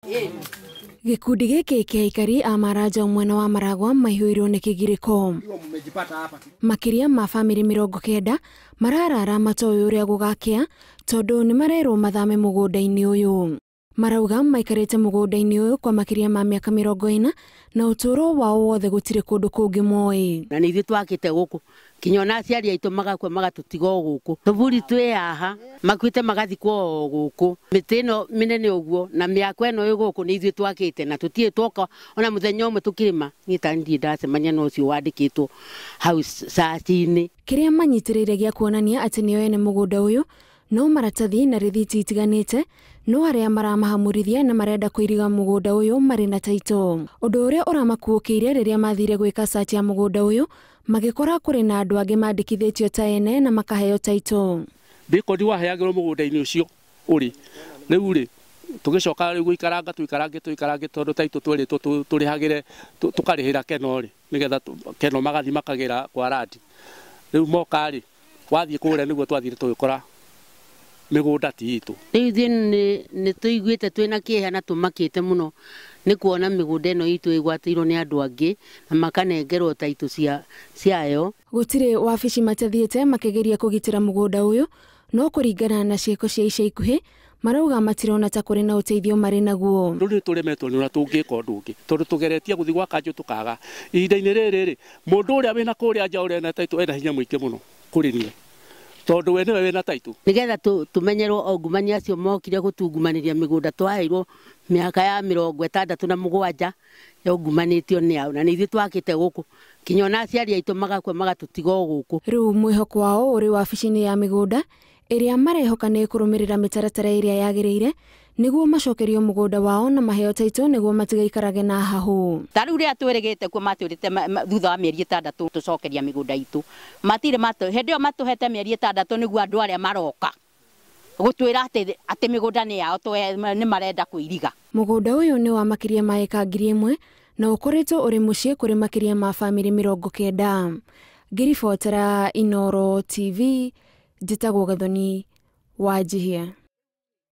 Gĩkundi gĩkĩ kĩa aikari a Maranja mwena wa Maragwa maihũirwo nĩ kĩgirĩko. Makĩria ma bamĩrĩ 90 mararara matoĩ ũrĩa gũgakĩa tondũ nĩ marerwo mathame mũgũnda-inĩ ũyũ. Marauga maikarĩte mũgũnda-inĩ ũyũ kwa makĩria ma mĩaka 40 na ũtũũro wao wothe gũtirĩ kũndũ kũngĩ moĩ. Na nĩ ithuĩ twakĩte gũkũ kinya ona aciari aitũ magakua magatũtiga o gũkũ, tũburi twĩ haha makuĩte magathikwo o gũkũ, mĩtĩ ĩno mĩnene ũguo na mĩako ĩno ĩ gũkũ nĩ ithuĩ twakĩte na tũtirĩ twoka ona mũthenya ũmwe tũkĩrĩma. Niĩ ta ndirĩ ndacemania na ũcio wandĩkĩtwo hau caci-inĩ. Kĩrĩa manyitĩrĩire gĩa kuonania atĩ nĩo ene mũgũnda ũyũ no maratathi na rĩthiti itiganĩte, no arĩa maramahamũrithia na marenda kũiriga mũgũnda ũyũ marĩ na taito. Ũndũ ũrĩa ũramakuũkĩire rĩrĩa mathire gwĩka search ya mũgũnda ũyũ magĩkora kũrĩ na andũ angĩ mandĩkithĩtio ta ene na makaheo taito. Record waheagĩrwo mũgũnda-inĩ ũcio ũrĩ rĩu rĩ tũgĩcoka rĩu gũikaranga tũikarange tondũ taito twerĩtwo tũrĩhagĩre tũkarĩhĩra keno rĩ nĩgetha keno magathi makagĩra kwa randi. Rĩu moka rĩ wathiĩ kũrĩa nĩguo twathire tũgĩkora mĩgũnda ti itũ. Rĩu ithuĩ nĩ tũiguĩte twĩna kĩeha na tũmakĩte mũno nĩ kuona mĩgũnda ĩno itũ ĩgwatĩirwo nĩ andũ angĩ na makanengerwo taitũ ciayo. Gũtirĩ wabici matathiĩte makĩgeria kũgitĩra mũgũnda ũyũ, no kũringana na ciĩko cia ica ikuhĩ marauga matirona ta kũrĩ na ũteithio marĩ naguo. Rĩu nĩ tũremetwo nĩ ũrĩa tũngĩka ũndũ ũngĩ tondũ tũgeretie gũthiĩ gwa kanjũ tũkaga. Ihinda-inĩ rĩrĩ rĩ mũndũ ũrĩa wĩna kũrĩa nja ũrĩa ena taitũ ena hinya mũingĩ mũno kũrĩ niĩ tondũ we nĩwe wĩna taitũ. Nĩgetha tũmenyerwo ongumania acio mokire gũtungumanĩria mĩgũnda twaheirwo mĩaka ya 67 yaungumanĩtio nĩ ao na nĩ ithuĩ twakĩte gũkũ kinya ona aciari aitũ magakua magatũtiga o gũkũ. Rĩu mwĩhoko wao ũrĩ wabici-inĩ ya mĩgũnda ĩrĩa marehoka nĩ kũrũmĩrĩra mĩtaratara ĩrĩa yagĩrĩire nĩguo macokerio mũgũnda wao na maheo taitũ nĩguo matigaikarage na hahũ. Ta rĩu rĩrĩa twĩrĩgĩte kuo matwĩrĩte thutha wa mĩeri 6 tũcokeria mĩgũnda itũ, matirĩ hĩndĩ ĩyo matũhete mĩeri 6 nĩguo andũ arĩa maroka gũtwĩra atĩ mĩgũnda nĩ yao nĩ marenda kũiriga. Mũgũnda ũyũ nĩ wa makĩria ma ĩka 1000 na ũkoretwo ũrĩ mũciĩ kũrĩ makĩria ma bamĩrĩ 90. Ngĩribotera Inooro TV, njĩtagwo Gathoni Wanjihia.